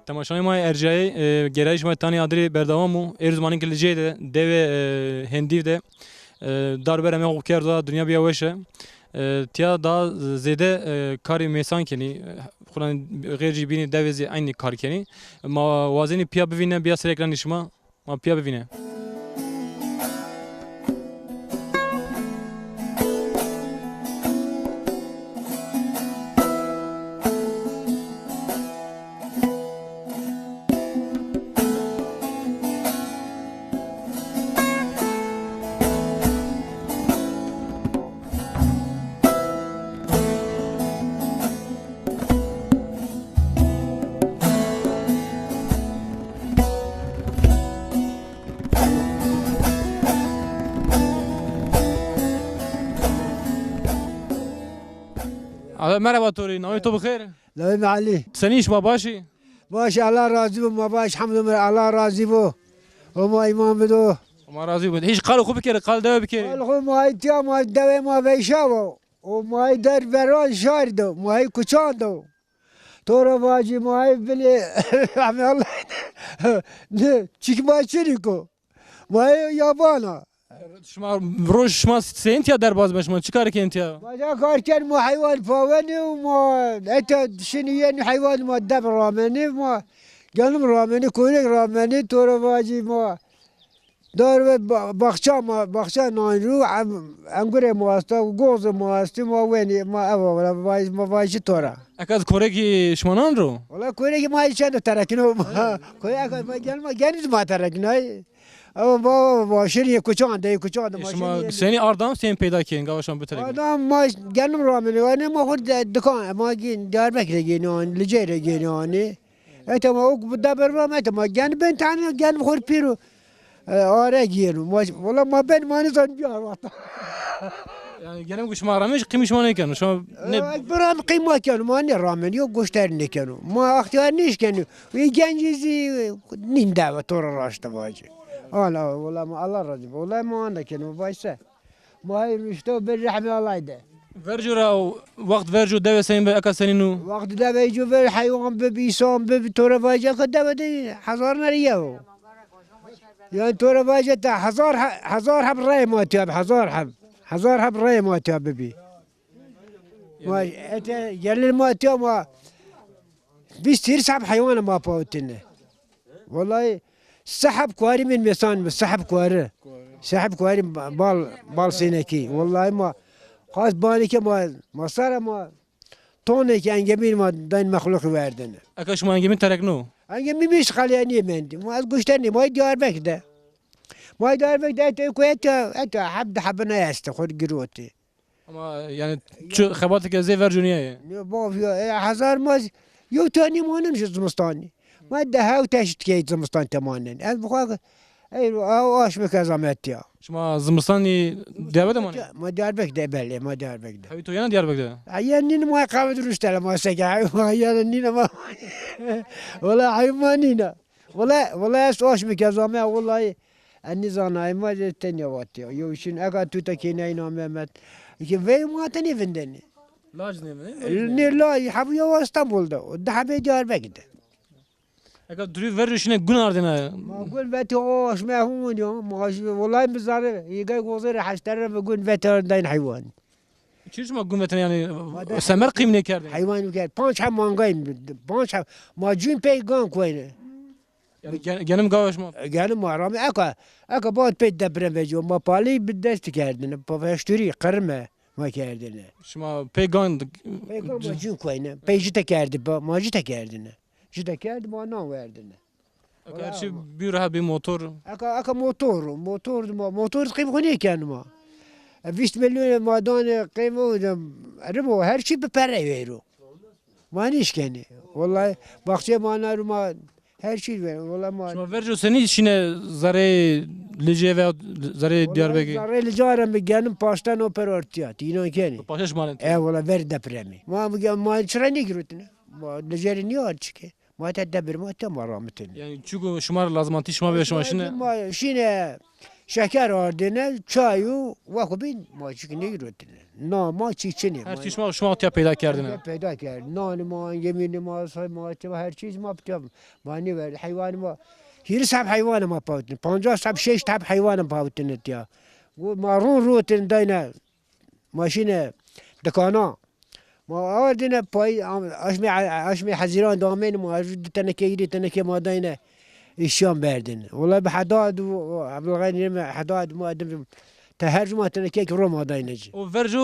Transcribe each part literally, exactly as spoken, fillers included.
Temaşanê ma yê ercayey, e, gêrayîş ma tanî adirê berdewam o. Êrû zimanê ke Liceyê de, dewê, e, Hêndîv de, e, dar ber emê xo kerdo, dinya bîya weş e. E, tiya daha zêde, e, karê mêsan kenî, e, xuran xêr jî bînî dewê zî eynî kar kenî. Ma wazenî pîya bivîne, bîya ser ekranê şima, ma pîya bivîne. Abi, merheba to rê, namê to bi xêr? Lawê mi Elî. Senî, şima baş î? Baş, Allah razî bo, ma baş, hemd mir, Allah razî bo. O ma îman bido. Ma razî bo. Hîç qal xo bikerê, qal dewe bikerê. Qal xo ma îtya, ma dewê ma veyşa bo. O ma der veran şar do, ma kuçan do. To ra vacî ma binê, Allah. Ne, çik ma çirî ko. Ma yabana. Şima roj, şima seyîn tiya derbaz ben, şima çi karê kenî tiya? Ma ya kar ken, ma heywan pawenî û ma eta şinî yenî heywan ma deb ramenî, ma genim ramenî, konik ramenî, to ra vacî ma dar ve ba-, baxça ma, baxça nanî ro, em-, engurê ma esta, gozê ma estî, ma wenî, ma eva, ma vacî, ma vacî to ra. Eka ez korekî şima nan ro? Wala korekî ma çend terekîno. Korekî eka ma gel, ma genî ma terekînay. Ama baba, baba şirî kuçan de, kuçan de. E, ma şima şirî senî ardam, senî peyda kên, gava şima biterekîn? Ardam ma genim ramenî, yanî ma xo de dikan, ma gên, Diyarbekir de gênî anî, Licey de gênî anî. Eta ma o bu da berva mete, ma gen ben tane, gen xo pîro. E, are gêno. Ma, wala ma ben ma nizan bîya wata. Yanî genim ku şima ramê, qîmî şima nêkeno. Şima ne? E, biram qîma keno, ma nêramenî, yo goştarî nêkeno. Ma extîyar nêşkenî. Wê gencî zî nîn deve, to ra raşte vacî. Ala, wala ma Allah razî bo. Wala ma anda keno, vayse. Ma hey ruşto bir rehmê Allahî de. Verco ra, wext verco dewê senî bi, eka senîn o? Wext dewê co ver heywan bib, îsan bib, to ra vacî eka dewe de hezar nere yew. Yanî to ra vacî te hezar he-, hezar heb reyê ma tiya bi, hezar heb. Hezar heb reyê ma tiya bibî. Ma ete gelin ma tiya ma vîst hîris heb heywanê ma pawitine. Wallahî seheb kuarî min mêsan bi, seheb kuarî. Seheb kuarî ba-, bal, bal sênekî. Wallahî ma xas banî ke ma, ma sare ma tonekî engemîn ma dayn mexluqî werdene. Eka şima engemîn terekno? Engemîn mi şixalîye nêmendî. Ma ez goştarî nê, ma Diyarbekir de. Ma Diyarbekir de ete kuete, ete heb di hebine este, xo girotî. Ama yanî çi xebatê ke zê verco nîyaye? Ne, baf ya, e, hezar ma z-, yew tane manen ji zimistanî. Ma de hew teşt key zimistan temanen. Ez bi xwe, ey, aw aşmik ez ametiya. Şima zimistanî Diyarbekir de manê? Ma Diyarbekir de, belê, ma Diyarbekir de. Hewî to yena Diyarbekir de? Ha, yen nîn ma qavê ruştele ma seke, ha, yen nîn ma. Wala heywan nîna. Wala, wala ez aşmik ez ame, wallahî, ez nîzanayî, ma zî tenya vatîya. Yew şin, eka tuta kênayî na Mehmet. Ki vey ma tenê vindenî. Lac nêvindenî? Nê, lac, hebû yew Îstanbul de, di hebê Diyarbekir de. Eka durî verco şine gun ardêne? Ma gun vetî aşme hûn ya, ma jî, wallahî mi zerre, îgay gozê rê heştere mi gun vetî ardên heywan. Çi şima gun vetene yanî, semer qîm nêkerdin? Heywan kerd. Panc heb mangayî, panc heb. Ma cûn pey gan koyne. Yanî gen-, genim gava şima? Genim ma rame eka, eka bat pey deprem vecîyo. Ma palî bi dest kerdine. Pa veşturî, qirime ma kerdine. Şima pey gan. Pey gan ma cûn koyne. Pey jite kerdi, ba-, ma jite kerdine. Jite kerdi, ma nan werdine. Eka her çî bî reha bî motor. Eka, eka motor, motor, ma, motor qîm xo nêkenî ma. E, vîst milyon ma danê qîm o, e, rimo, her çî bi pere weyro. Ma nêşkenî. Wallahî, baxçê ma na ro ma her çî ver. Wallahî ma. Şima verco senî şine zerê Licê veya zerê Diyarbekirî? Zerê Licê ra mi genim paşten operortiya, tînan kenî. Paşte şima ne? E, wallahî ver depremî. Ma, ma, ma çira nêgirotine? Ma Licê rê nîya çike. Ma te debir ma te ma ramitine. Yanî çuku şima rê lazimantî şima bê şima şine? Ma şine, Şeker ardêne, çay û wexo bîn, ma çîk nêgirotine. Na ma çî çinê. Her çî şima, şima tiya peyda kerdine. Tiya peyda kerd. Nanê ma, yemînê ma, say ma, çi, her çî ma tiya. Ma nêver, heywanê ma, hîris heb heywanê ma pawitine. Pancas heb, şeşt heb heywanê ma pawitine tiya. Û ma rûn rûtin dayne. Ma şîne dikana. Ma ardêne pay, am-, aşmê, aşmê Hezîran de amêne ma, ez di teneke, hîrê teneke ma dayne îşyan berdin. Wela bi Hedad û Ebdulxanî, Hedad ma dim, te her cuma teneke ki ro ma dayne ci. O verco,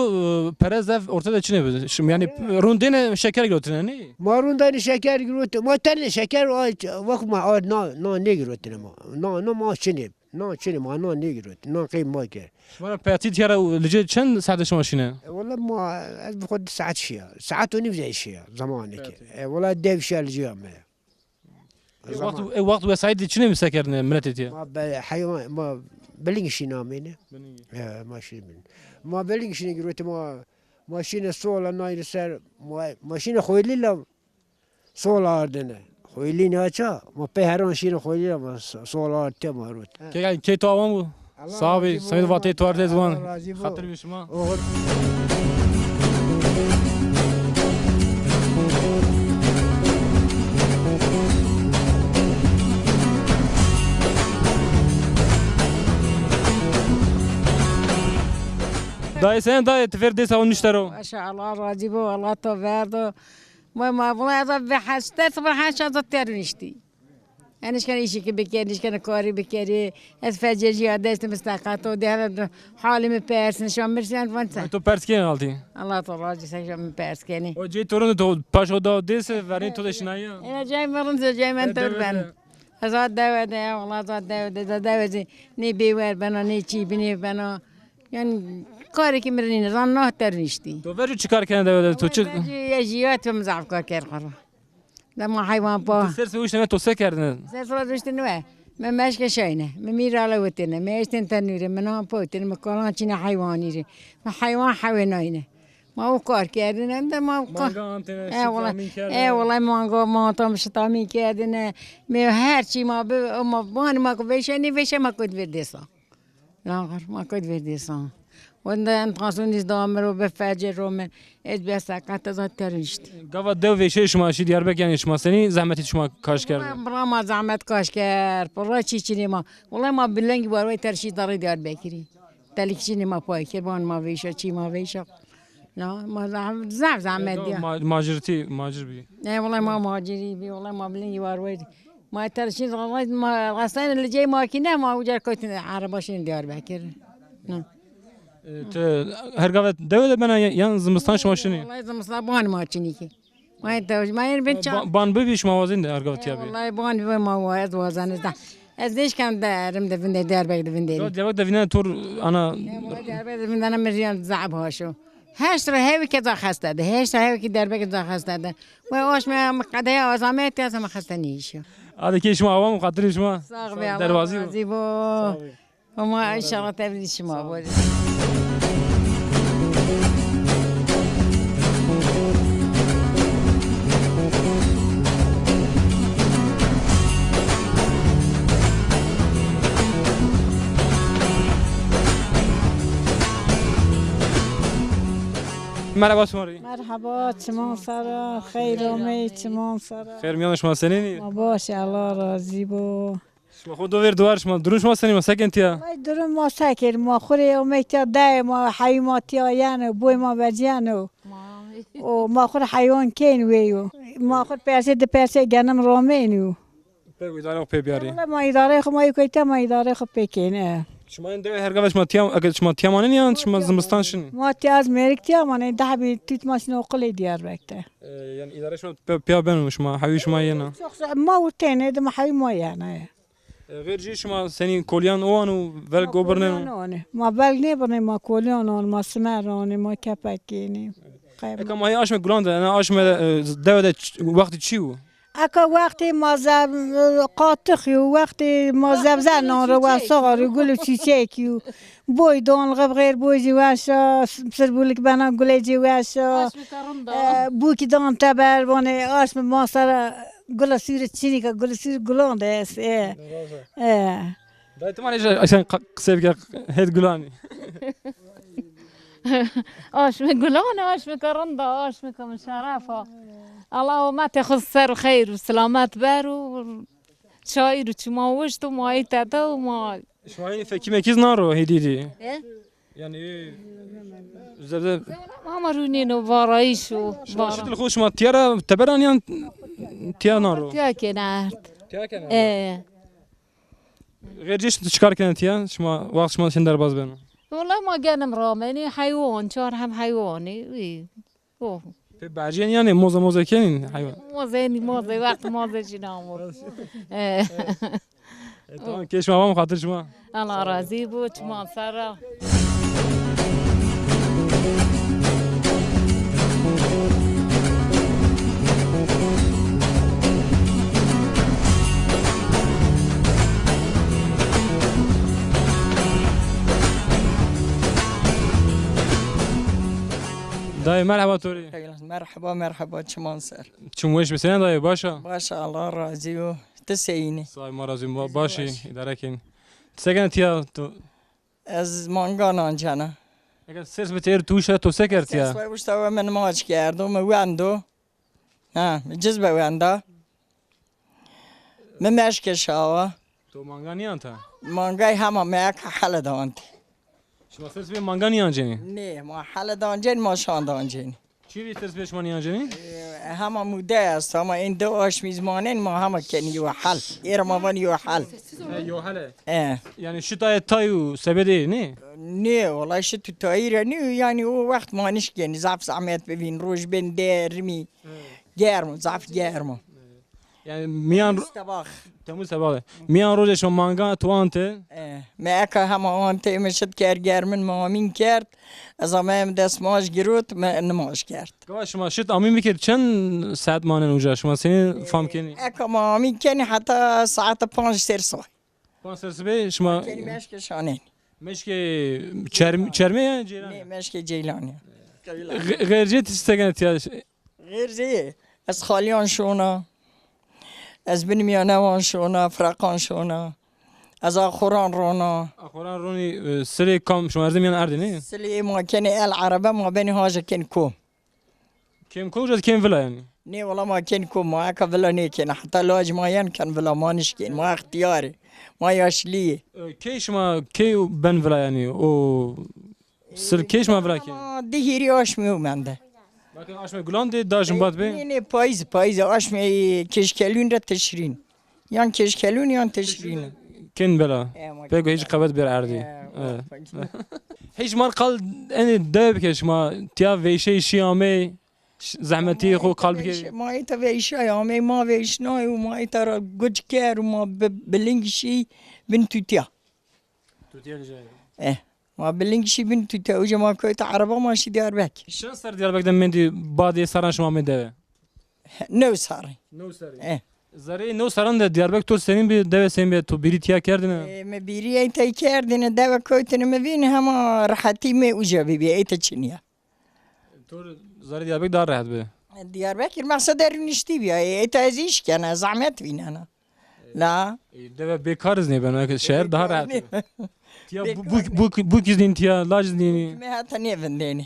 e, pere zaf orte de çinê bi. Şim-, yanî rûn dêne şeker girotine, nê? Ma rûn dayne şeker girote. Ma tenê şeker, a, wek ma, a, na, na nêgirotine ma. Na, na ma çinê. Na çinê ma, na nêgirot. Na qey ma ke. Şima ra petî tîya ra licê çend saete şima şîne? E, wela ma, ez bi xo di saet şîya. Saet û nîv zey şîya zamanê ke. Petî. E, wela dev şîya licê ya me. E, zaman. Wext, e, wext wesayîtî çinê mi sekerdine miletê tîya? Ma be, heywan, ma biling şîne amêne. Biling. E, ma şîne biling. Ma biling şîne girotê ma, ma şîne sola nayne ser, ma, ma şîne xwelî la. Sol ardene. Xwelî ne ça? Ma pê heran şîrin xwelî ra ma so-, sol ard te ma rot. Ke, ke to awan bu. Sağ ol, Semîd Vatê Tuardê Ziwan. Xatir bi şima. Oğul. Dayê sen dayê, ti ver dêsa o niştero. Maşallah, razî bo, Allah to verdo. Ma, ma, wela ez a ve heşt, sıfır heşt ez a ter niştî. Enişken işi ki bikerî, enişken karî bikerî. Ez fececî ya dest misteqato de, hele halimi persin, şamir sen van sen. To pers kên altî. Allah to razî sen şamir pers kenî. O cê torun to paşo da dêse, verin to de şinaya. Ena cay verin se cay men tor ben. Ez a dewe de, wela ez a dewe de, ez a dewe de. Ne bêwer bena, ne çî binê bena. Yani karê ki mirinî ne zan nah ter niştî. To vercu çi kar kene dewe de, to çi? Vercu ya jiyat ve mizaf kar ker xara. Dema heywan pa. Ti ser se uştene to se kerdine? Ser se uştene we. Me meşke şeyne. Me mîrale witine. Me eştin tenûre. Me nan potine. Me kolan çine heywanî re. Me heywan hewênayne. Ma o kar kerdine. De ma o kar. Manga antene, e, wala, şitamîn kerdine. E, wala manga, ma tam şitamîn kerdine. Me her çî ma bi, ma bani ma ko veşe, nê veşe ma ko ver dêsa. Laxir, ma kod verdêsan. Wende enflasyonîz da mi ro be fecê ro mi. Ez be seqet ez a terişt. Gava dew vêşeyê şima şî Diyarbekir, yanî şima senî zehmetî şima kaş kerd? Bira ma zehmet kaş kerd. Pira çî çinê ma. Wela ma bilengî warwey terşî darê Diyarbekirî. Telikçinê ma pay kir, ban ma vêşa, çî ma vêşa. Na, ma zaf, zaf zehmet ya. Ma-, macirtî, macir bî. E, wela ma macirî bî, wela ma bilengî warwey. Ma terşîn, ma rastayne licey makîne, ma uca kotin araba şin Diyarbekir. Na. E, ti her gave dewe de bena ya-, yan zimistan şima şinî? Wela zimistan ban ma çinî ki. Ma te, ma yer bin ça. Ba-, ban bibî şima wazin de her gave tiya bî. Wela ban bibî ma wa-, ez wazan ez de. Ez nêşkem de erim de vinde Diyarbekir de vinde. Diyarbekir de vinde tor ana. Wela Diyarbekir de vinde ana miriyan zab haşo. Heşt ra hewî ke ca xeste de. Heşt ra hewî ke Diyarbekir ca xeste de. Ve aşme qedeye azamê tîya se ma xeste nîşîyo. Ade kê şima awa mi, xatirê şima. Sağ be, Allah razî bo. Derbazî razî bo. Sağ be. Ama inşallah tebrik şima bo. Merhaba şima rê. Merhaba, çiman sera, xeyr amey, çiman sera. Xeyr mîyan şima senîn î? Ma baş, Allah razî bo. Şima xo do ver duar, şima durum şima senî, ma se kên tîya? Vay durum ma se kên, ma xo rê amey tîya dayê ma, heyî ma tîya yeno, boy ma vecîyeno. O ma xo rê heywan kên wêyo. Ma xo rê persê di persê genim ramênîyo. Pê îdarê xo pê biyarî. Wele ma îdareyê xo ma yê koyte ma îdareyê xo pê kêne. Şima ên dewe her gava şima tîya, eke şima tîya manenî yan şima zimistan şinî? Ma tîya ez mêrik tîya manenî, deh bî tît ma şinî oqilê Diyarbekir de. E, yanî îdareyê şima pe-, pîya beno, şima hewî şima yena? Çok zor, ma û têne de ma hewî ma yena. E, xêr jî şima senî kolîyan o an û velg o birneno? Ma kolîyan o ne. Ma velg nêbirnê, ma kolîyan o ne, ma simer o ne, ma kepek kênê. Eka ma hê aşme gulan de, ena aşme, e, dewe de ç-, wextî çi yo? Eka wextê ma zev-, qatix yo, wextê ma zevzena ro, wa soxar yo, gul û çîçek yo. Boy don, xibxêr boy zî weş a, s-, sirbulik bena gulê zî weş a. Aşmê te rind a. E, bûkî dan teber, vanê aşmê ma sera gula sûrî çinîka, gula sûrî gulan de est, e. E. Dayê, ti ma rê jî qisey bike, hêt gulanî. Aşmê gulan, aşmê ke rind a, aşmê ke min şeref a. Allah umetê xwu ser xeyr û selamet ber û çayîr û çiman wişt û ma îta de û ma... Şima hînî fekî mekî zî na ro hêdî dî? E? Yanî zebze... Ama rûnên o varayîş û... Şima şitil xwu şima tiya ra teber anî yan tiya na ro? Tiya kena erd. Tiya kena erd. E. Xêr cê, şima çi kar kenê tiya? Şima wext şima şin derbaz beno? Wellahî ma genim ramenî, heywan, çar heb heywanî, wî. Oh. Pê bercên yanî moze moze kenîn heywan? Moze, enî moze, wext moze jî namo. E. E, tamam, kê şima, xatir şima. Allah razî bo, çiman ser ra. Dayê, merheba to rê. Merheba, merheba, çiman ser. Çim weş bi, senî dayê, baş a? Baş a, Allah razî bo. Ti seyînî? Sağ ol, ma razî bo. Baş î, îdare kenî. Ti se kenê tiya to? Ez mangan ancena. Eke sêrs bi têr tu uşe, to se kerd tiya? Sêrs bi uşta we mi nimaj kerdo, mi wendo. Ha, mi ciz be wenda. Mi meşke şawa. To mangan nîyanta? Mangay hema mi eka hele de antê. Şima sêrs bê mangan nîyancenî? Nê, ma hele de ancenî, ma şan de ancenî. Çi rê sêrs bê şima nîyancenî? E, hema mude esto, hema ên di aşmî zî manenî, ma hema kenî yo hel. Ê ra ma vanî yo hel. E, yo hele. E. Yanî şitayê tay û sebedê nê? Nê, wellahî şit û tayî ra nîyo, yanî o wext ma nişkenî, zaf zehmet bivîn, roj bên derimî, germ o, zaf germ o. Yanî mîyan ro-... Temmuz tebax. Temmuz tebax. Mîyan rojê şima mangan tu antê? E, mi eka hema antê, mi şit kerd germin, mi amîn kerd. Ez ameyim destmaj girot, mi nimaj kerd. Gava şima şit amîn bikir, çend saet manen uca? Şima senî fam kenî? Eka ma amîn kenî heta saete panc ser sibay. Panc ser sibê şima... Kenî meşke şanenî. Meşke çerm-, çermê ya ceylanî? Nê, meşke ceylanî. Xe-, xêrcê ti çi se kenê tiya? Xêrcê, ez xalîyan şona. Ez bin mîyanewan şona, firaqan şona. Ez axuran rona. Axuran ronî, e, silê kam şima erzê mîyan erdê nê? Silê ma kenê el erebe, ma benî haja kenî kom. Kêm kom uca kêm vila yanî? Nê, wela ma kên kom, ma eka vila nêkên. Heta lacê ma yen ken vila, ma nişkên. Ma extîyar ê. Ma yaşlî yê. E, key şima, key ben vila yanî? O sil key şima vila kên? Ma di hîrî aşmê o mende. Bakın, aşmê gulan de da jumbat be? Nê, nê, payîz, payîz. Aşmê kêşkelûn de tişrîn. Yan kêşkelûn yan tişrîn. Kên bela. E, ma... Pêko hîç qewet bêr erdî. E, evet. Hîç mar qal enê dewe bike şima tiya veyşey şî amey, ş-, zehmetî xo qal bike. Ma îta veyşay amey, ma veyşnay û ma îta ra guc ker û ma bi, bi ling şî bin tutiya. Tutiya de jay. E, ma bi ling şî bin tutiya. Uca ma kewta ereba ma şî Diyarbekir. Çend ser Diyarbekir de mendî, badê serran şima amê dewe? New serrî. New serrî. E. Zereyê new serran de Diyarbekir to senîn bî, dewe senîn bî, to bîrî tiya kerdêne? E, mi bîrî ey tey kerdêne, dewe kewtêne mi vîn, hema rehetî mi uca bibî, ey te çinî ya. To zerê Diyarbekir daha rehet bi? E, Diyarbekir meqsede rûniştî bîya, e, ey te ez îş kena, zehmet vînena. La. E, dewe bêkar iz nêbeno, eke şehir daha rehet bi. Tiya bu, bu, bu, bu kiz nîn tiya, lac nîn. Mi heta nêvindêne.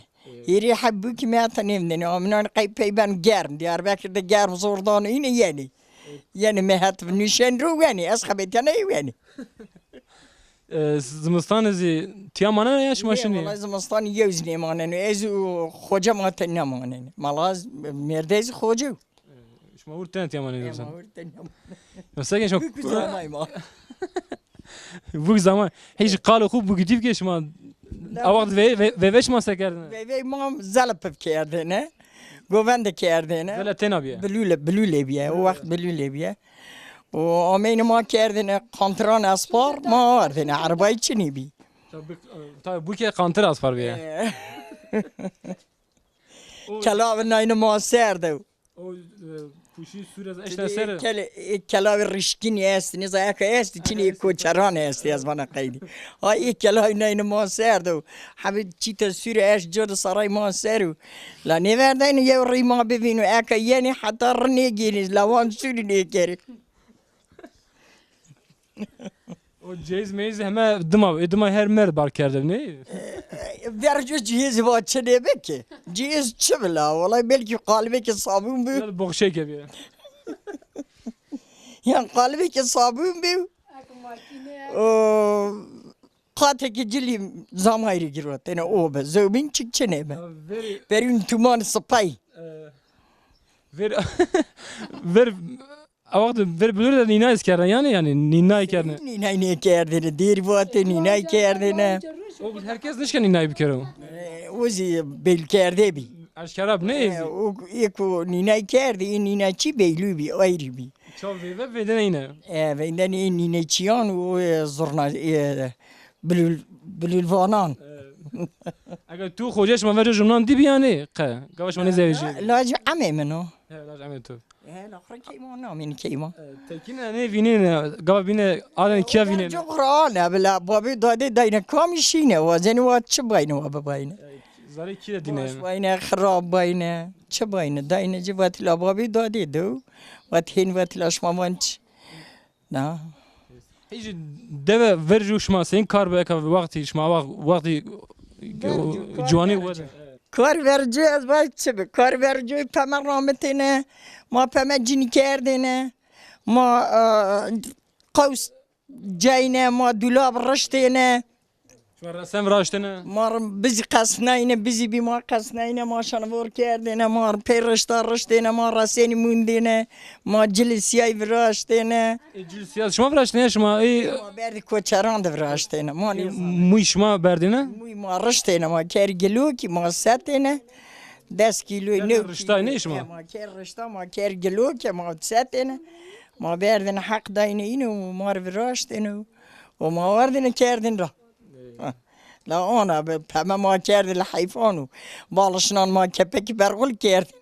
Hîrê heb bûkî mi heta nêvindêne. Aminan qey pey ben germ. Diyarbekir de germ zor dano îne yenî. Yenî mi het nuşen ro wenî. Ez xebetîyana ey wenî. E, zimistan zî tiya manena ya şima şinî? Wellahî zimistan yew zî nêmaneno. Ez û xoce ma tenî manenî. Mala z-, mêrdey zî xoce. Şima hûr tenê tiya manenî? E, ma hûr tenê manenî. Ya se ke şima... Bûk zamay ma. Bûk zamay. Hîç qalê xo bûkî dî bike şima. A wext ve, ve, ve, ve şima se kerdêne? Ve, ve ma zele piv kerdêne. Govende kerdêne. Zele têna bîye? Bilûle, bilûle bîye. O wext bilûle bîye. O ameyne ma kerdêne qantiran espar, ma ardêne. Erebayî çinî bî. Tabi, tabi bûke qantir espar bîye. E. O kelavi nayne ma ser de. O, e, puşî sûre ez eşte ser. Kele-, e, kelavi rişkînî estî, nêza eka estî, çinî koçeran estî, ez vana qeydî. Ha, ê kelavi nayne ma ser de. Hebî çîte sûre eşt code saray ma ser o. La nêverdayne yew rî ma bivîno, eka yenî heta ri nêgênî, la wan sûrî nêkerî. O cêz mêz heme dima, e, dima her merd bar kerde, ne? Verco cihêzî va çinê be ki. Cihêz çi bila? Walay belkî qalibekê sabun bi. Ya da boxçeyke bi. Ya qalibekê sabun bi. O qatekê cilî zamayî rê girotêne o be. Zewbîn çik çinê be. Ya verî. Verî tuman sipay. E, ver, ver, a wext ver bilur de nîna iz kerdin yani, yani nîna kerdin. Nînay nêkerdêne, dêrî vatê nînay kerdêne. O herkes nişke nînay bikero. E, o zî belkerde bî. Eşkera bi ne? E, o ê ku nînay kerdî, ê nînayçî beylû bî, ayrî bî. Çav vêve vêdeneyne. E, vêdenê ê nînayçîyan û, e, zurna, e, bilûl, bilûlvanan. E. Eger tu xocê şima verco jumnan dî bî yanî qe? Gava şima nêzewejî? Lacê emê min o. He, lacê emê tu. He, la xo keyma namîn keyma. E, tekîne nêvînêne, gava bîne, aden kîya vînêne. Verco Qur'an e, bila babê dadê dayne kamî şîne, wazenî wa çi bayne wa bibayne. Zarê kî de dîne? Baş bayne, xirab bayne. Çi bayne? Dayne ci vatî la babî dadê dew. Vat hên vatî la şima van çi? Na. Hîç dewe vercû şima seyîn kar be eka wextî şima wext, wextî ciwanî wede. Kar vercû ez vay çi bi? Kar vercû peme ramitêne. Ma peme cinî kerdêne. Ma, e, qews cayne, ma dûlab riştêne. Şima resen viraştêne? Ma r-, bizî qesnayne, bizî bî ma qesnayne, ma şanivor kerdêne, ma r-, pê rişta riştêne, ma resenî mundêne, ma cilî siyay viraştêne. E, cilî siyay şima viraştêne, şima, e, ma berdî koçeran de viraştêne. Ma nêzanê. Mûy şima berdêne? Mûy ma riştêne, ma kerî gilokî ma setêne. Des kîloy. Kerî new riştay kîlo nê şima? E, ma kerî rişta, ma kerî gilokî ma setêne. Ma berdêne heq dayne îne û ma rê viraştêne û, û ma werdêne kerdêne ra. Ha. La ona be, peme ma kerdî li heyfan û balişnan ma kepekî berxul kerdî.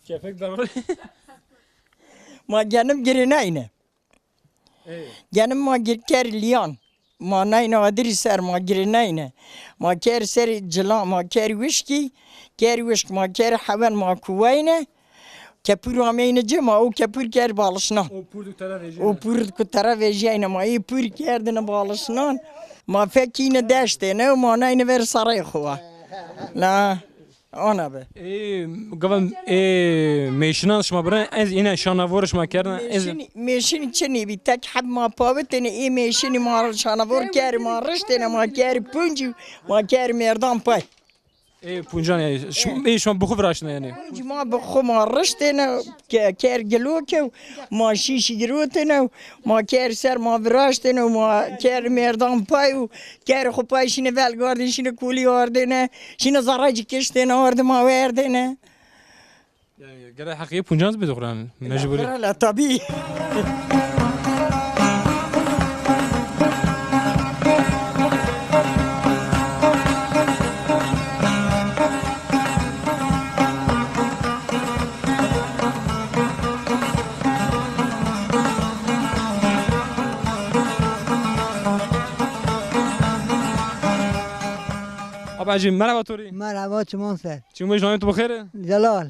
Kepek berxul. Ma genim girênayne. Ey. Genim ma gir-, kerî lîyan. Ma nayne adirî ser, ma girênayne. Ma kerî serî cilan, ma kerî wişkî, kerî wişk, ma kerî hewen, ma kuwayne. Kepûr ameyne ci, ma o kepûr kerî balişnan. O pûr di ku tera vejîyayne. O pûr di ku tera vejîyayne, ma ê pûr kerdine balişnan. Ma fekîne deştêne, ma nayne ver sarayê xo wa. Na, ona be. Ê, gava, ê, mêşinan şima birin, ez îne şanavor şima kerdin, ez. Mêşinî, mêşinî çinî bî, tek heb ma pawitêne, ê mêşinî ma şanavor kerî, ma riştêne, ma kerî puncî, ma kerî merdan pay. Ê puncan, yanî, şim-, ê şima bi xo viraştine yanî? Puncî ma bi xo ma riştêne, ke-, ker giloke, ma şîşî girotêne, ma ker ser ma viraştêne, ma ker merdan pay û ker xo pay şîne velgardê, şîne kolî ardêne, şîne zerrecî kiştêne, ardê ma werdêne. Yanî, gere heqê puncan zî bêde xuran, mecbûrî. Xira la, tabî. Abi Hacî, merhaba to rê. Merhaba, çiman ser. Çimû, namê to bi xêr? Celal.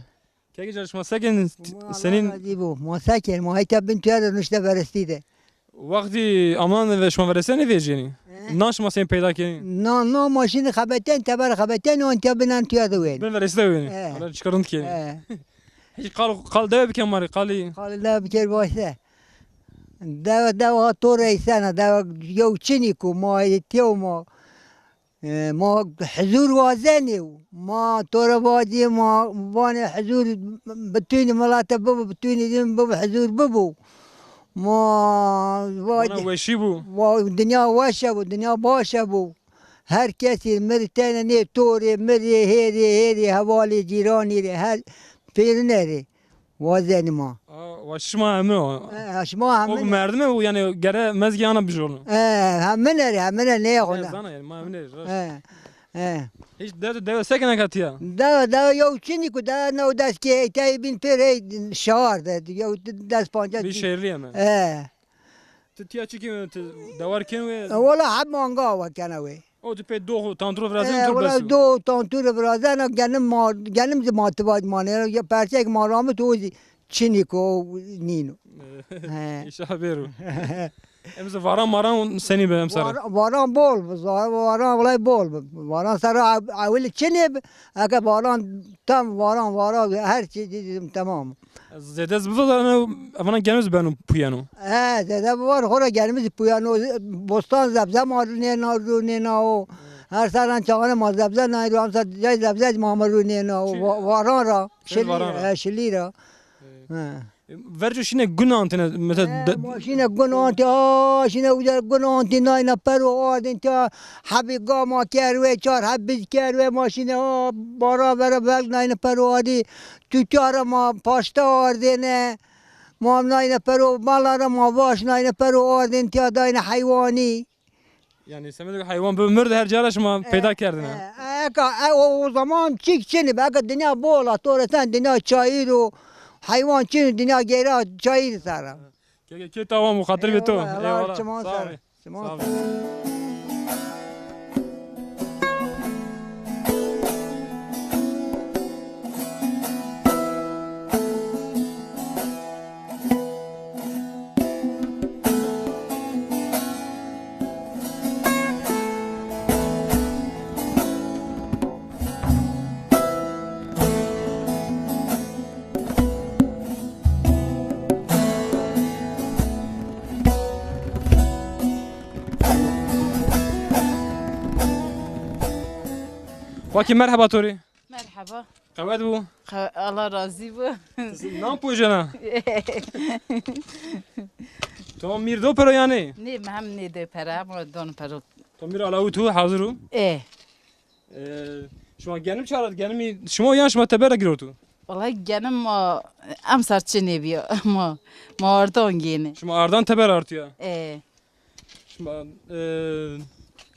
Kekê Celal, şima se kenî? Ma senîn? Allah razî bo. Ma se kenî? Ma heyta bin tuya de nuşte verestî de. Wextî aman ve şima verese nêvejîyenî? He. Nan şima senî peyda kenî? Nan, nan ma şînî xebetên, teber xebetên, û tiya binan tuya de wênî. Bin verestî de wênî. He. Ala çika rind kenî. He. Hîç qal, qal dewe bike ma rê, qalî. Qal dewe biker başe. Dewe, dewe ha to reysena, dewe yew çinî ku ma yê tiyo ma. E, ma huzur wazenê û ma to ra vacî, ma vanê huzur, bitûnî milete bibo, bitûnî din bibo, huzur bibo. Ma vacî. Vana weşî bû. Va-, dinya weş e bû, dinya baş e bû. Her kesî mi rê teyna nê, to rê, mi rê, hê rê, hê rê, hevalê, cîranî rê, her pêrine rê. Wazenî ma. A, wa şima hemî o. E, şima hemî. O merdime o, yanî gere mezgî ana bijorno. E, hemîne rê, hemîne nê xo na. Zana yanî, ma hemîne rê, raşt. E, e. Hîç dewe, dewe se kena ka tiya? Dewe, dewe yew çinî ku dewe new des kê, tey bîn pêr hey şehar de, yew des pancas. Bir şehirli yeme. E. Ti tiya çi kên, ti dewar kên wê? E, wela heb manga wa kena wê. O tu pê dox û tanturo virazên, e, tu wela bes o. Dox û tanturo virazena, genim ma, genim zî ma tiba manê. Ya persek ma ramit o zî çinî ko nîno. He. Înşallah bêro. Em zî varan maran senî be emser? Var-, varan bol bi, za-, varan wellay bol bi. Varan sera ew-, ewil çinê bi. Eke varan tam varan vara her çî dî-, dî-, tamam. Zêde zî bizo da ne, evana genimiz beno puyeno. E, zêde bi var xora genimiz puyeno. Bostan zebze ma runêna, runêna o. Her seran çağane ma zebze nayro, emser cay zebze ma ma runêna o. Çi? Va-, varan ra. Şilî ra. He, şilî ra. He. Verco şîne gun antine, mesela. E, ma şîne gun antî, a, şîne uca gun antî, nayne pero ardên tiya, hebî ga ma kerwê, çar heb biz kerwê, ma şîne, a, bara vera belg nayne pero ardî, tûtya ra ma paşta ardêne, ma nayne pero, mala ra ma vaş nayne pero ardên tiya dayne heywanî. Yanî semedê ke heywan bimird her ca ra şima peyda kerdêne. E, e, eka, e, o, o zaman çîk çinî bi. Eka dinya bol a, to rê sen dinya çayîr o, heywan çin o, dinya geyra çayîr ser a. Ke, ke, kê tamam o, xatir bê to. Eyvallah, eyvallah. Çiman ser. Çiman ser. Wakî merheba to rê. Merheba. Qewet bû. Qe-, Allah razî bû. Ti nam pojena? To mîr do pero yanî? Nê, mi hem nê de pere, ama don pero. To mîr alawit û hazir û? E. E, şima genim çara, genimî şima yan şima teber ra girewto? Wellay genim ma emser çinê bîya. Ma, ma ardan gênê. Şima ardan teber artîya? E. Şima, e,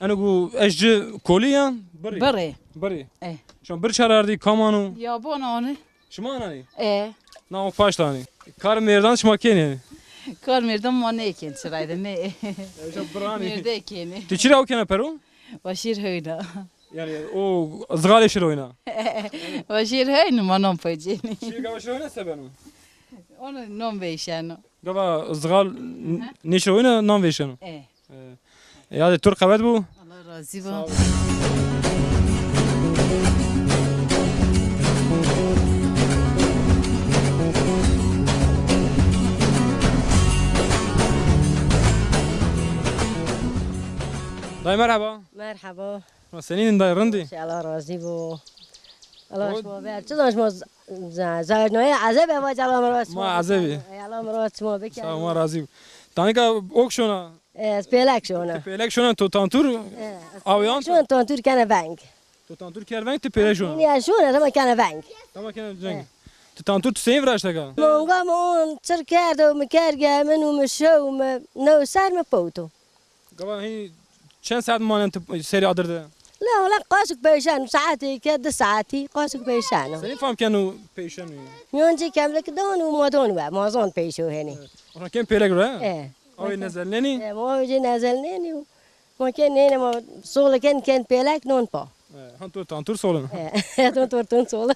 eno gu ez ci kolî yan birî? Birî. Birî. E. Şima bir çar ardî kam ano? Yabon anî. Şima ananî? E. Na o paşt anî. Kar mêrdan şima kenî? Kar mêrdan ma nêkên çirayde nê. Ewca bir anî. Mêrde kenî. Ti çira o kena pero? Wa şîr hewna. Yanî o zixalê şir oyna. Wa şîr hewna ma non pocênî. Şîr gava şir oyna se beno? Onu non veyşeno. Gava zixal n-, nêşiro wina nan vêşeno. E. E. E, yadê tur qewet bu. Allah razî bo. Sağ ol. Dayı merhaba. Merhaba. Ma senîn in dayê, rind î? Maşallah, razî bo. Allah şima ber. Çi zan şima z-, z-, zewecnayê ezeb e, vac Allah mi rast şima. Ma ezebî. Ey Allah mi rast şima biker. Sağ ol, ma razî bo. Tanika ok şona? Ez pêlek şona. Ti pêlek şona, to tantur? E, aw yan? Şona tantur kene veng. To tantur ker veng, ti pêlek şona? Ya şona, ama kene veng. Ama kene veng. E. Ti tantur tu seyîn viraşteka? Monga mon çir kerdo, mi ker gemin û mi şew mi new ser mi powto. Gava hî çend saet manen ti serê adir de? La, wela qasik peyşen, saetêke, di saetî qasik peyşen o. Senî fam keno peyşen o? Mîyan ci kemlik don û ma don we, ma zon peyşo henî. Evet. Ona ken pêlek ro, he? E. Awê nezelnenî? E, ma awê ci nezelnenî û ma ken nêne, ma sole ken, ken pêlek non pa. E, han to tantur solin. E, to tantur solin.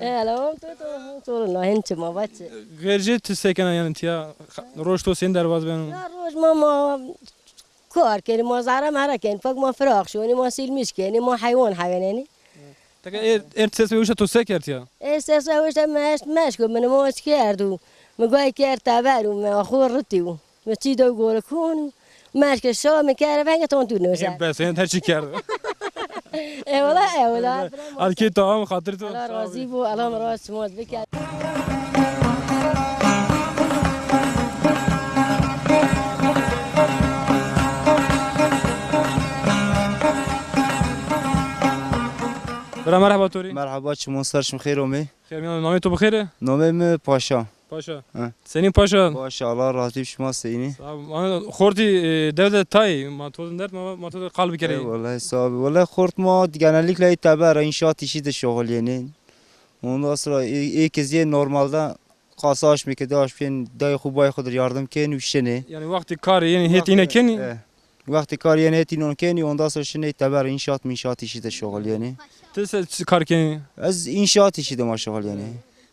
E, la, to, to, to, no, hin çima, vaç. Xêrcê ti se kena yanî tiya, roj to sên derbaz beno? Ya roj ma, ma kar kenî, ma zere mere kenî, pak ma firaq şonî, ma sîlmîş kenî, ma heywan hewenenî. Teke êr, êr ses ve wişa to se kerd ya? Êr ses ve wişa meş, meşko min, ma eş kerdo. Mi gay kerd teber û mi xo ritî û. Mi çî dew golikon û meşke şa mi kere venge ton tu nose. Ê bes, ê her çi kerd. E wela, e wela. Al kê tamam, xatir to. Allah razî bo, Allah mi rast şima biker. Bira merheba to rê. Merheba, çimon ser şim, xêr omê. Xêr mîyan, namê to bi xêr e? Namê mi Paşa. Paşa. He. Senîn Paşa? Paşa, Allah razî bi, şima senî? Sağ ol. Ana, xortî, e, dew de tay, ma to de nerd, ma, ma to de qal bikerê. Eyvallah, sağ ol. Wele xort ma genellikle ê teber, înşaat işi de şoxilyenî. Ondan sonra ê, ê kezî normalde qasa aşmê ke de aşmên, dayê xo bayê xo dir yardım kên û şinê. Yanî wextî kar yenî hêt îne kenî? E. Wextî kar yenî hêt înon kenî, ondan sonra şinê teber, înşaat mînşaat işi de şoxilyenî. Ti se çi kar kenî? Ez înşaat işi de ma şoxilyenî.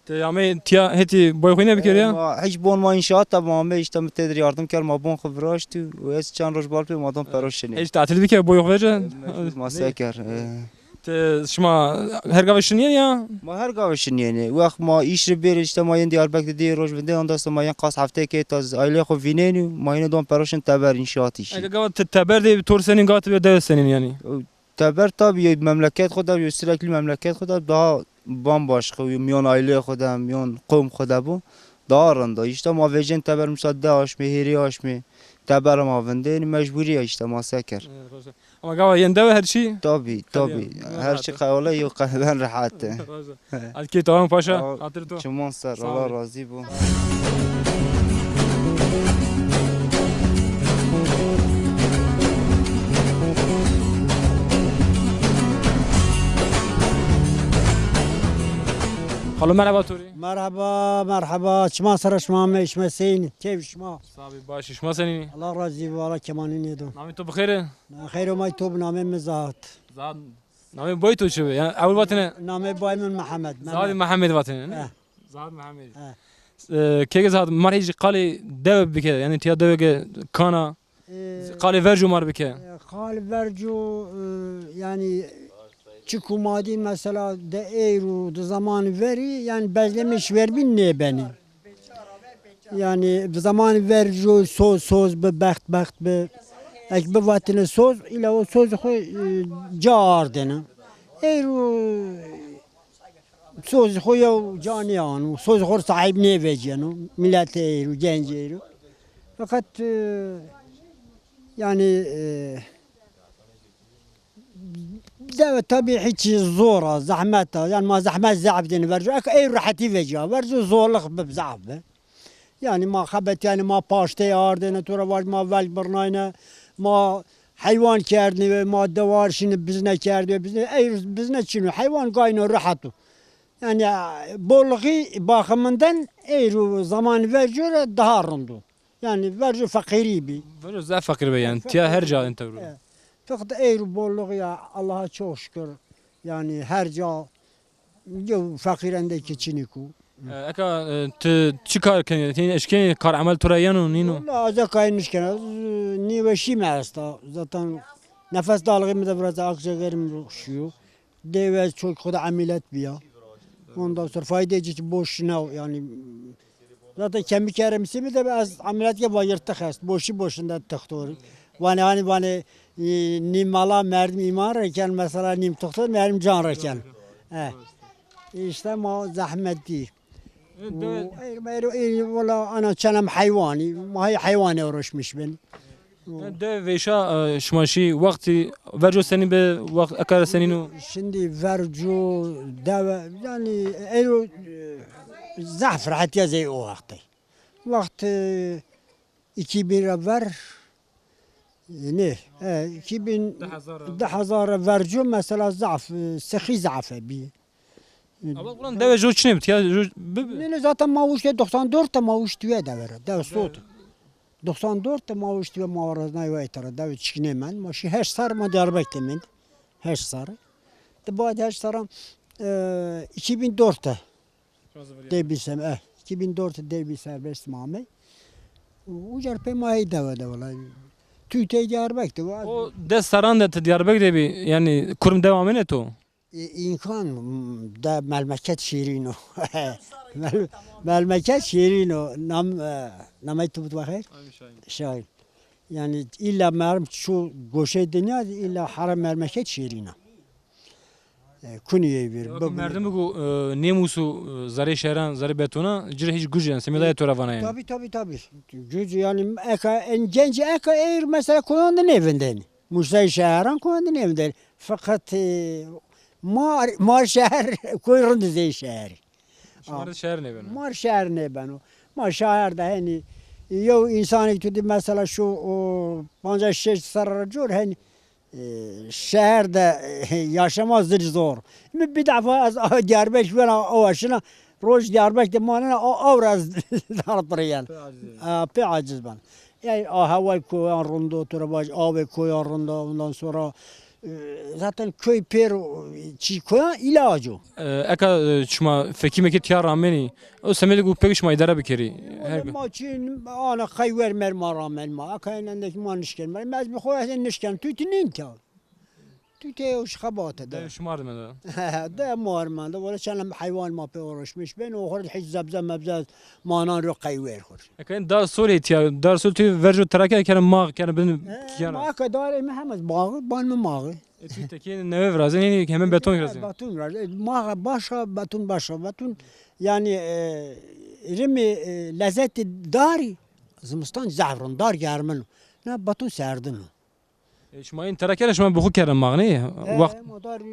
Ti amey tiya hetî boy xo nêbikerî ya? Ma hiç bon ma înşaat de ma amey, îşte mi têdir yardim kerd, ma bon xo viraşt û ez çend roj bal pê ma don pero şinê. Hiç tatil biker boy xo vece? Mecbur ma se ker. E. Ti şima her gave şinîyenî ya? Ma her gave şinîyenî. Wext ma îş ri bêrê, îşte ma yên Diyarbekir de dî roj vindê, ondan sonra ma yên qas hefteyê kê ta aileyê xo vînenî û ma hînê don pero şin teber înşaat îşî. Eke gava ti teber de tor senîn, gava ti bê dewe senîn yanî? Teber tabî yo memleket xo de, yo sürekli memleket xo de daha bambaşka, yo mîyan aileyê xo de, mîyan qom xo de bo. Daha rind a. Îşte ma vecên teber, misal de aşmê, hêrê aşmê, teber ma vindê, yanî mecburî ya, îşte ma se ker. Evet, hoş. Ama gava yên dewe her çî? Tabî, tabî. Her çî qewale yo qeden rehat e. Hoş. Hadi kê tamam paşa, hatır to. Çiman ser, Allah razî bo. Xalo, merheba to rê. Merheba, merheba. Çiman ser, şima me, şima seyîn, keyf şima. Sabi baş, şima senîn? Allah razî bo, Allah kemanî nêdo. Namê to bi xêr? Xeyr omay to bi, namê mi Zahat. Zahat. Namê boy to çi bi? Yanî ewil vatêne. Namê boy min Mihemed. Zahid Mihemed vatêne, ne? He. Zahid Mihemed. He. E, keke Zahid, ma rê jî qalê dewe bike, yanî tiya dewe ke kana. E, qalê verco ma rê bike. E, qalê verco, e, yanî çiku ma dî mesela de êro, de zamanê verî, yanî bezlemê şiverbîn nêbenî. Yanî bi zamanî verco soz, soz bi, bext, bext bi. Ek bivatine soz, îla o soz xo, e, ca ardene. Êro soz xo yew ca nêano, soz xo sahîb nêvecîyeno, miletê êro, gencê êro. Feqet, e, yanî, e, dewe tabî hiç zor a, zehmet a. Yanî ma zehmet zaf dêne verco. Eke ey rehetî vecîya verco, zorlix bi, zaf bi. Yanî ma xebetîyayne, ma paştey ardêne, to ra vaj ma velg birnayne, ma heywan kerdne, ma dewar şine bizne kerdne, bizne, ey bizne çin o. Heywan gayno rehet o. Yanî bolluğî baxımından ey ro zamanî verco ra daha rind o. Yanî verco feqîrî bî. Verco zaf feqîr bî yanî. Tiya her ca în tewr o. E, feqet ey ro bolluğî ya, Allaha çok şükür. Yanî her ca yew feqîrendê ke çinîk o. E, eka, e, ti çi kar kenî? Ti eşkenî kar emel to ra yeno, nîno? Wella ez eka nişkena. Nêweşî mi esta. Zaten nefes darlığı mi de biraz akciğerim şiyo. Dewe ez çok xo de ameliyat bîya. Ondan sonra fayde hiç boş ne yanî. Zaten kemik erimsî mi de ez ameliyat ke va yırtık est. Boşî boşunda doktor. Vanê hanî vanê, e, nîm mala merdim îman reken, mesela nîm doktor merdim can reken. E. Îşte ma zehmet dî. Ey, ey, ey, wela ana çenem heywanî, ma hey heywanî uğraşmış bin. Yanî dewe veyşa, e, şima şî wextî verco senî bi, wext eka ra senîn o? Şimdi verco dewe, yanî ey ro, e, zaf rehetîya zey o wextê. Wext, e, iki bin ra ver, e, nê, e, iki bin, di hezar ra verco mesela zaf, e, sixî zaf bî. Ama ulan dewe jo çinê bi, tiya jo bibi. Nê, nê, zaten ma uştê doksan dört de ma uştî we dewe ra. Dewe sot. Doksan dört de ma uştî we ma raznay we tera. Dewe çik nêmend. Ma şî heşt serr ma Diyarbekir de mend. Heşt serr. De baad heşt serran, e, iki bin dört de. Derbî ser, e, iki bin dört de derbî serbest ma amey. Uca ra pey ma hey dewe de wela. Tüy tey Diyarbekir de. O des serran de ti Diyarbekir de bî, yanî kurm dewe amêne to? E, îmkan, m, de melmeket şîrîn o. Mel-, melmeket şîrîn o. Nam, e, namey tu bit xeyr? Şahin. Şahin. Yanî îlla merdim çu goşê dinya de îlla hara melmeket şîrîn a. E, kunî yey vîr. Ya, merdim bigo, e, nêmûs û, e, zerê şeran, zerê betona, ci rê hiç guc yanî, semedaya to ra vana yanî. Tabî, tabî, tabî. Guc yanî, eka, en genc eka ey mesela koyan de nêvindenî. Mûsay şeran koyan de nêvindenî. Feqet, e, mar, mar şeher, koy rind zey şeherî. Şima de şeher nêbeno? Mar şeher nêbeno. Ma şeher de henî yew însanî tu dî mesela şu, o, pancas şeş serr ra cor henî, e, şeher de, e, yaşama zir zor. Mi bir defa ez a, Diyarbekir wena awa şina, roj Diyarbekir de manena, a, aw ra ez dar pirîyen. Pê aciz. A, pê aciz ben. Yanî a heway koyan rind o, tu ra vaj avê koyan rind o, ondan sonra Zaten köy pêro çî koyan îlac o. E, eka, e, şima fekî mekî tiya ramenî, o semedê ku pêk şima îdare bikerî. Her ma çî ana qey wer mer ma ramen ma. Eka enendekî ma nişken mer. Ez bi xo ez nişken. Tu ti nîn tiya. Tu te o şi xebate de. De şima rimende. De ma rimende. Wala çend heywan ma pê uğraşmış. Ben o xor hiç zebze mebze manan ro qey wer xor. Eka en dar solê tiya, dar sol tu verco terake kene, mağ kene bin. He, kiyana. Mağ ke darê mi hemez mağ, ban mi mağ. E, tu tekê neve virazên, hênî hemen beton virazên. Beton virazên. E, mağ başa, beton başa, beton. Yani, e, rimê, e, lezetê darî, zimistan zehf rind, dar germin o. Ne beton serdin o. E, şima yên tera kene, şima bi xo kene mağ, nê? E, wext ma dar, e,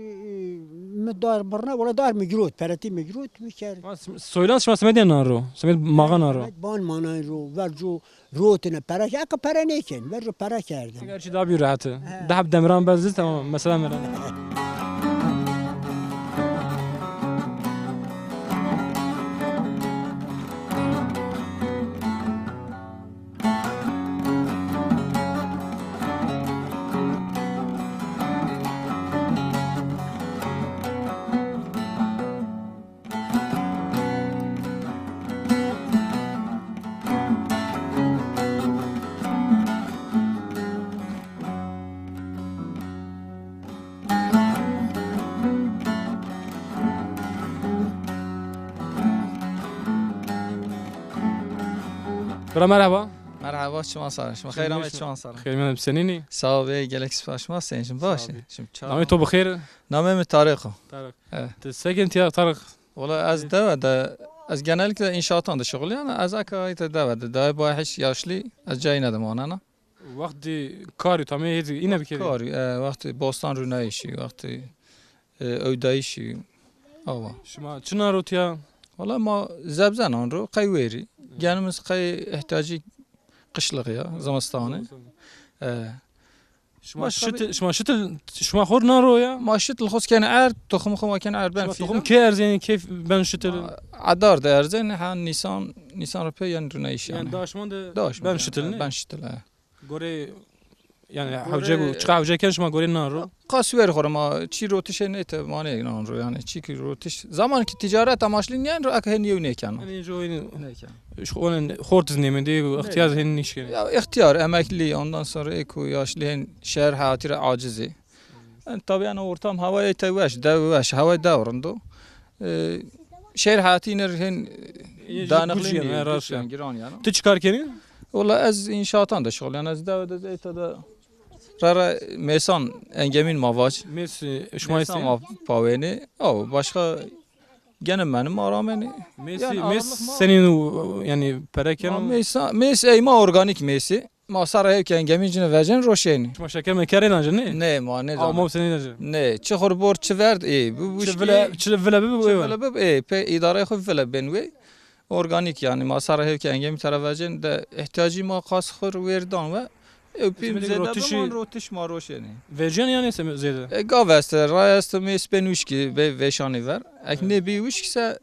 mi dar birne, wala dar mi girot, peretî mi girot, mi kerd. Ma sim-, soylan şima semedê nan ro, semed mağan nan ro. Semed ban manan ro, verco rotine pere, eka pere nêken, verco pere kerdin. Gerçi daha bir rahatı. He. Daha bir demiran bezdi, tamam, mesela meren. Bira merheba. Merheba, çiman sar. Şima xeyr amê, çiman sar. Xeyr, senîn î? Sağ ol bey, gelek spas şima, senîn, şima baş. Sağ ol. Şima çawa? Namê to bi xeyr? Namê mi Tarık o. Tarık. Evet. Ti se kenî tiya Tarık? Wala ez dewe de, ez genellikle inşaatan de şuxulîyana, ez eka îta dewe de, dayê bayê hiç yaşlî, ez cayîne de manena. Wextê karî tamê hêdî îne bikerî? Karî, e, wextê bostan rûnayîşî, wextê, e, ewdayîşî, awa. Şima çi nan ro tiya? Wala ma zebze nan ro, qey wêrî. Genimiz qey ihtiyacî qişlix ya, zimistanî. E, Şima şitil, şima şitil, şima xor nan ro ya? Ma şitil xos ken erd, toxum xo ma ken erd ben. Şima toxum kê erzenî, kê ben şitil? Adar de erzen, ha Nîsan, Nîsan ro pê yani rûnayîş yani. Yani daşman de ben şitil, ne? Ben şitil, he. Gore, yani hewce bu, çiqa hewce ken şima gore nan ro? Qas wer xor ma çî rotişê nête, ma nê nan ro yani, çî ki rotiş. Zaman ki ticaret amaçlı nîyen ro, aka hên yew nêken. Yani jo nêken. Şu onun xortiz nêmendî, ihtiyar hên nîşkenî. Ya ihtiyar, emekli, ondan sonra eko yaşlı hên şehir hayatî ra acizî. Yani tabii yani ortam, hava ete weş, dew weş, hava dew rind o. E, şehir hayatî iner hên dağınıklı, giran yani. Ti çi kar kenî? Wala ez inşaatan de şuxulîyan, ez dewe de zeyta de rara mêsan engemîn ma vac. Mês, e, şima mêsan ma pawenî. Aw, başka gene meni ma ramenî. Mês, yani mês senîn yani pere keno? Mês, mês ey ma organik mêsî. Ma sara hewke engemîn cine vecen roşenî. Şima şeker meker ênancî, nê? Nê, ma nêzana. Ama senî nênancî? Nê, çi xor bor çi verd, ê, bu, bu çi vile, çi vile bi, bu, çi vile bi, ê, pe îdareyê xo vile ben wê. Organik yani, ma sara hewke engemî tera vecen de ihtiyacî ma qas xo wêr dan we. Ew pîm zêde biman rotiş ma roşenî. Vecen yani zêde? E, gav este, ray este, mês ben wişkî, be veşanî ver. Ek nêbî wişk se,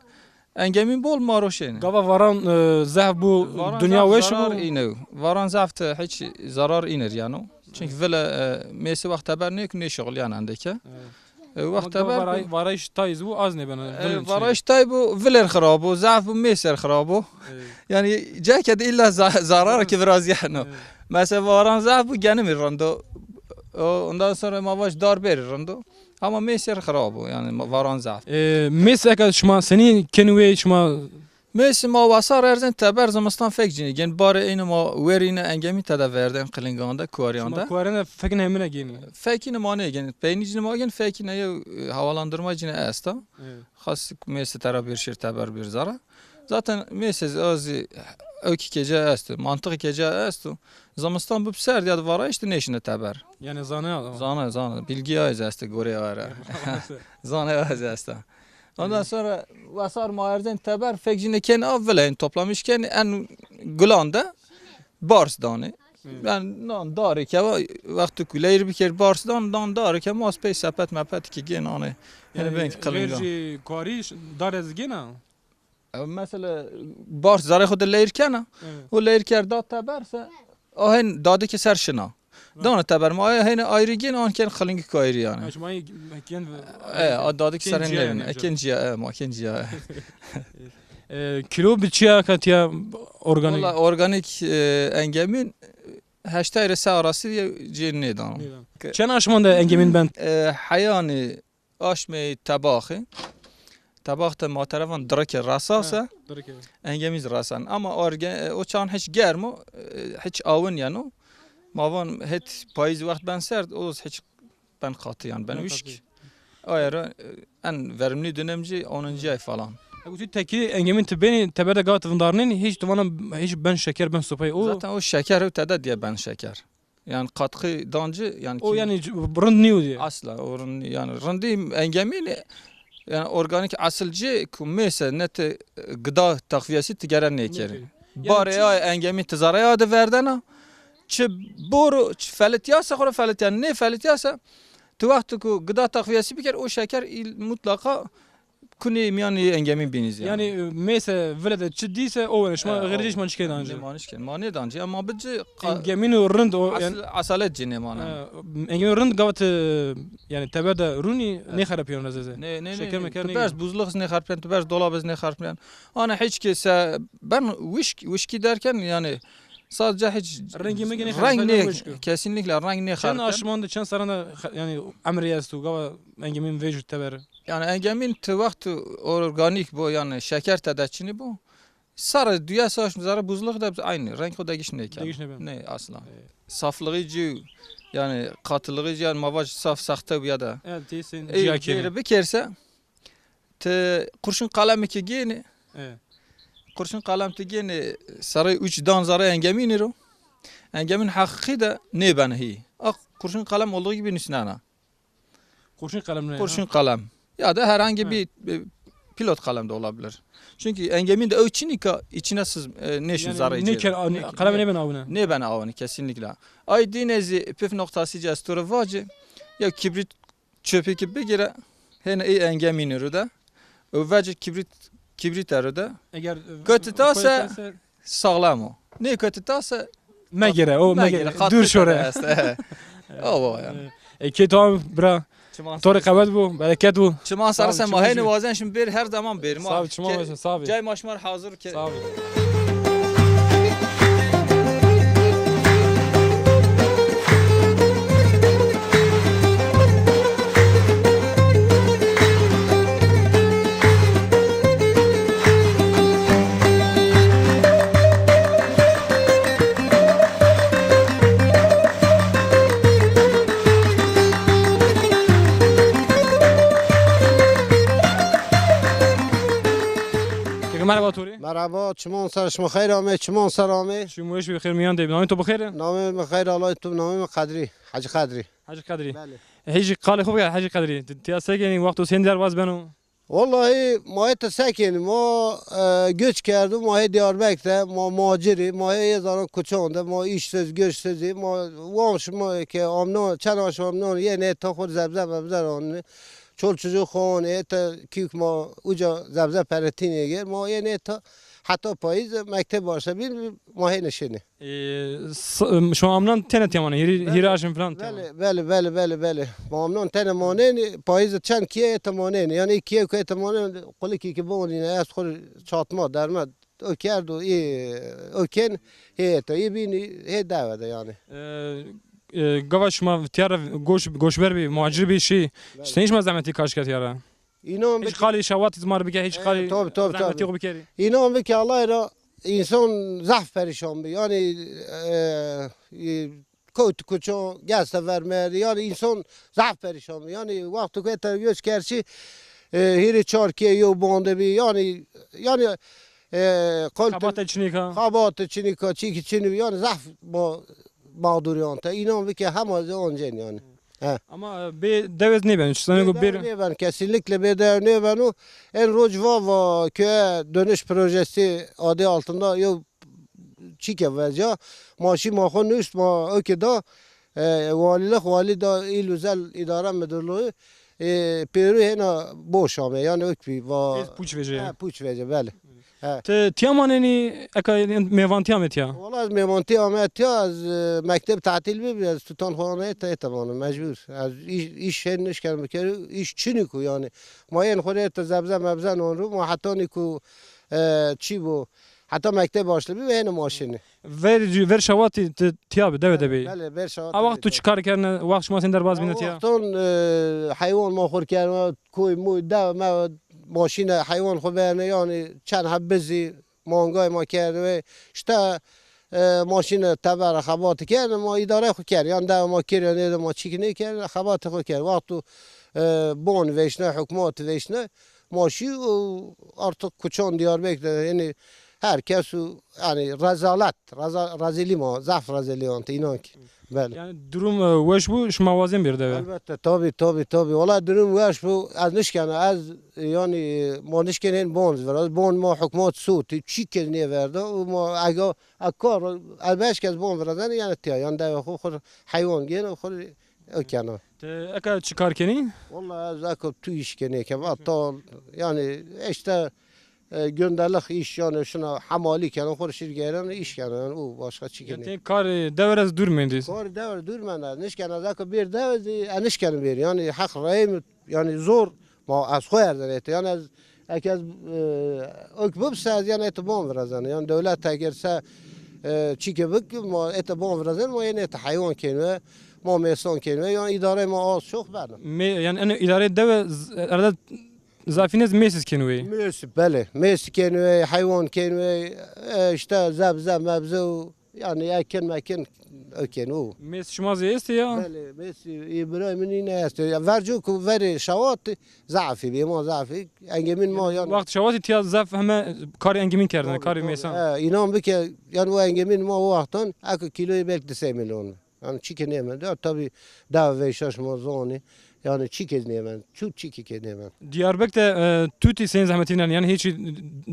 engemîn bol ma roşenî. Gava varan, e, zehf bu, dinya weş bu. Varan zehf zarar îne. Varan zehf te hiç zarar îne yani. Çünkü vile, e, mêsî wext teber nêk nêşuxulîyan endeke. Evet. E, wext teber varayış tay zî bu az nêbeno. E, varayış tay bu viler xirab o, zehf bu mêser xirab o. Evet. Yani ceke de illa za-, zarar ki biraz yani. Evet. Mesela varan zehf bu genimî rind o. O, ondan sonra ma vaş dar berî rind o. Ama mêser xirab o, yani ma-, varan zaf. E, mês eka şima senî kenî wê şima? Mês ma wesar erzen teber, zimistan fek cinî gen, barê ênî ma werîne engemî tede verden, kilingan de, kuarîyan de. Şima kuarîyan de fekîne hemine genî? Fekîne ma nêgen, peynî cinî ma gen, fekîne yew, e, havalandırma cinî esta. Evet. Xas mêsî tera bir şir teber bir zara. Zaten mêsê zî ewkî kece esto, mantiqî kece esto. Zimistan bib serd ya da varayış de nêşine teber. Yani zane adam. Zane, zane. Bilgi ya ez este gore were. Zane ya ez este. Ondan sonra wesar ma erzen teber, fek cine ken av vile, yani toplamış ken en gulan de bars dane. Yani nan darê ke va-, wextî ku leyr biker bars dan, dan darê ke mas pey sepet mepet ki gen ane. Yani ben ki qilin dan. Vercî kuarî dar ez gena? E, mesela, bars zarê xo de leyr kena. Evet. O leyr kerda teber se, o hen dadê ke ser şina. Dano teber ma, aya hene ayrı gên, an ken xilingik ayrı yani. Ha, şima hê gen E, a dadik kên ser hene ciya nevin. Yani, E, kên ciya, e, ma kên ciya, e. E, kilo bi çiya katiya organik? Valla organik, e, engemîn, e, heştay re se arası diye cê nêdano. Nêdano. Ke- Çend aşman de engemîn ben? E, heyanî aşmê tebaxî. Tebax de ma terefan dirike resase. Ha, dirike. Engemîz resan. Ama orge, e, o çan hiç germ o, e, hiç awin yeno. Ma van het payîz wext ben serd, o hiç ben qatî yan, ben wişk. Aye ra, e, en verimli dönemci onuncu ay falan. Ego tu tekî engemîn ti benî teber de gava ti vindarnenî, hiç ti vana hiç ben şeker, ben sopayî o. Zaten o şeker o tede diye ben şeker. Yani katkı dancı yani O ki yani c- rind nîyo diye. Asla o rind, yani rindî engemîn yani organik esilci ku mêse ne ti gıda takviyesi ti gere nêkerî. Nêkerî. Yani Barê çi- ya engemîn ti zaraya de verdena. Çi bor, çi felitiyase xo ra felitiya, nê felitiyase, ti wexto ku gıda takviyesi biker, o şeker il-, mutlaka kunê mîyanê engemîn bînî zî. Yani, e, mêse vile de çi dîse o wene, şima, e, xêrcê şima çikê dancî? Nêmanîş ken. Ma nêdancî, ama bi ci qa- Engemîn û rind o, yani, asalet cî nêmane. E, engemîn rind gava ti, yani, teber de rûnî, e, nêxerepîyano zeze. Nê, nê, nê. Şeker meker nêgîno. Tu berz buzlux nêxerpîyen, tu berz dolabız nêxerpîyen. Ana hiç ki se, ben wişk, wişkî derken, yani, sadece hiç rengî mengî nêxerpîyen, reng nê, wişk o. Kesinlikle reng nêxerpîyen. Çend aşman de, çend serran de, yani, emrê esto gava engemîn vêjo teber? Yani engemîn ti wext organik bo, yani şeker tede çinî bo. Sarı dünya savaş zara buzluk da aynı. Renk o degiş ne Degiş ne ben. Ne asla. Saflığı cü, yani katılığı cü, yani ma vaj saf sahte bu ya da. Evet, değilsin. Ey, ciya kere. Geri bir kerse, te kurşun kalemi ki giyini. Evet. Kurşun kalem ti giyini, sarı üç dan zara engemîn ro. Engemîn hakkı da ne ben hi. Ak kurşun kalem olduğu gibi nüsnana. Kurşun kalem ne? Kurşun kalem. Ya da herhangi bir, e, pilot kalem de olabilir. Çünkü engemîn de ew çinîka içine siz, e, nêşin. Yani zara ne içeri. Ker-, ne, kalem ne ben avine? Ne ben avine kesinlikle. Ay dîne zî püf noktası cestorı vacı. Ya kibrit çöpü ki bigire. Hene ey engemîn ro de. O vacı kibrit, kibrit ero de. Eğer, e, kötü tase sağlam o. Ne kötü tase megere, o megere. Dur şore. O yani. E, ke tamam bra. Torê qewet bu, bereket bu. Çiman sarı sen ma hene wazen şimdi bir her zaman bir. Sağ ol, çiman olsun, sağ ol. Cay maşmar hazır ke. Sağ ol. Merhaba Tori. Merhaba, çiman ser şima xeyr ame, çiman ser ame. Şima weş bi, xeyr miyan de. Namê to bi xeyr? Namê mi xeyr, Allah to, namê mi Qedrî, Hacı Qedrî. Hacı Qedrî. Belê. Hecî qalê xo bike, Hecî Qedrî. Ti ya se kenî, wexto sên derbaz beno? Wallahî ma hê te se kenî, ma, e, göç kerdo, ma hê Diyarbekir de, ma macirî, ma hê yê zaran kuçan de, ma îşsiz, güçsüzî, ma wan şima ke amnan, çend aşm amnan, yê nê ta xo zebze mebze ranê. Çol çocuk xo anê, heta kîk ma uca zebze peretînê ger. Ma yenê ta heta payîz mekteb başla bîn, ma hêne şênê. E, s-, şima amnan tenê tê manê, hîrî, hîrî aşm filan tê manê. Belê, belê, belê, belê, belê. Ma amnan tenê manênê, payîz çend kîye heta manênê. Yanî kîye ku heta manênê, qulikî ki bonîne, ez xo çatma, derme, o kerdo, ê, o kên, hê heta, ê bînî, hê dewe de yanî. E, e, gava şima tîya ra goş, goşber bî, muhacir bî, şî, senî şima zehmetî kaş kerd tîya ra? Înan hiç qalî şewat zimar bike, hiç qalî zehmetî xo bikerî? Înan bike Allahî ra însan zaf perîşan bî. Yanî, e, e, kewt kuço, geste vermedi. Yanî însan zaf perîşan bî. Yanî wexto ke te göç kerçî, e, hîrê çar kê yew bande bî. Yanî, yanî, e, xebate çinîka. Xebate çinîka, çîkî çinî bî. Yanî zaf ma-, mağdurîyan te. Înan bike hema zî oncên yanî. He. Ama, e, bê dewe zî nêbeno. Çi zanî go bê dewe nêbeno, kesinlikle bê dewe nêbeno. En roc va va köye dönüş projesi adı altında yew çîke veca. Ma şî ma xo nuşt, ma öke da, e, valîlik, valî da il özel idare müdürlüğü. E, pêro hêna boş ame, yanî wek bî va. Ez puç vejê. Ha, puç vejê, belê. Ha. Ti tiya manenî, eka mêvantî ame tiya? Wala ez mêvantî ame tiya, ez, e, mekteb tatîl bibî, ez tutan xo ame ete, ete manim, mecbur. Ez îş, îş hên nişken bikerî, îş çinî ku yanî. Ma yên xo rê ete zebze mebze non ru, ma hetanî ku, e, çî bo, heta mekteb başlî bî, hêne ma şinî. Ver, ver şawatî ti tiya bi, dewe de bî. Belê, ver şawatî. A waxt tu çi kar kerdine, waxt şima sen derbaz bîne tiya? Wexton, e, heywan ma xur kerdine, koy moy, dewe mewe, maşîne heywan xu berne, yanî çend heb bizî, mangay ma kerdine. Îşte, e, maşîne tebere xebatî kerdine, ma îdare xu kerd. Yanî dewe ma kir, yanî de ma çîkî nêkerd, xebatî xu kerd. Wexto, e, bon veşne, hukmat veşne, ma şî û artık kuçan Diyarbekir de, yanî her kes û, yanî rezalet, reza-, rezilî ma, zaf rezilî ante, înan ki. Belê. Yanî durum, e, weş bû, şima wazên bêr dewe? Elbette, tabî, tabî, tabî. Wala durum weş bû, ez nişkena, ez, e, yanî, e, ma nişkenên bon viraz, bon ma hukmat sotî, çî kes nêverda û ma ega, e, kar, ez beş kes bon virazen, yanî tiya, yanî dewe xu, xu heywan gêno, xu o kena. Ti eka çi kar kenî? Wala ez eka tu îş kenê ke, va tal, yanî, işte, e, gündelik iş, yanî şina hemalî keno, xo rê şîr geyren, iş keno, yanî o başka çi kenê. Yanî kar, e, dewe ra dûr mendî? Kar dewe ra dûr menda, nişkena ez eka bêr dewe zî, e, nişkena bêr. Yanî heq reyim, yanî zor, ma ez xo erzen ete. Yanî ez, eke ez, e, ok bibse ez yanî ete bon virazen. Yanî dewlet eger se, e, çîke bik, ma ete bon virazen, ma yenê ete heywan kenwe, ma mêsan kenwe, yanî îdare ma az çok beno. Me-, yanî eno îdare dewe z-, erede Zafîne zî mês kenwê. Mês, belê. Mês kenwê, heywan kenwê, e, işte zebze, mebze û, yanî ekin mekin, o kenwê. Mês şima zî estê ya? Belê, mês, e, birayê min îne estê. Ya verco ku verê şawat zafî bî, ma zafî. Engemîn ma yanî. Wext şawatî tiya zaf heme karê engemîn kerdine, karê mêsan. E, înan bike, yanî o engemîn ma o wextan, eko kîloyê belkî di sey milyon. Yanî çîkê nêmend. Ya tabî dewe veyşa şima zonî. Yanî çîkê nêmend. Çu çîkê ke nêmend. Diyarbek de, e, tutî sên zehmetî vînen. Yanî hîç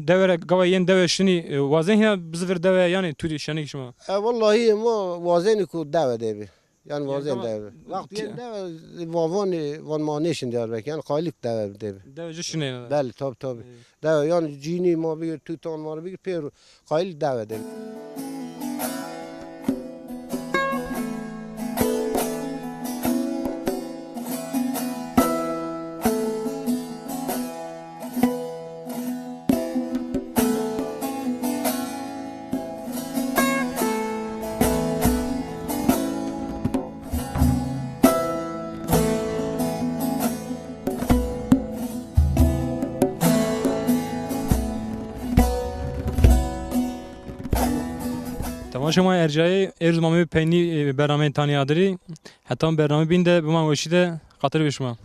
dewe re gava yên dewe şinî, e, wazen hîna bizivir dewe yanî tutî şenî şima? E, wellahî ma wazenî ku dewe de bî. Yanî wazen dewe. Wext yên dewe vavanî van ma nêşin Diyarbek. Yanî qaylik dewe de bî. Dewe ci şinê. Belê, tabî, tabî. Dewe, yanî cînî ma bigir, tutan ma bigir, pêro qayîl dewe de. Temaşe ma ercayê, êrz ma mê peynî, e, bernameyê Tanî Adirî. Hetan bername bîn de biman weşî de, xatir be şima.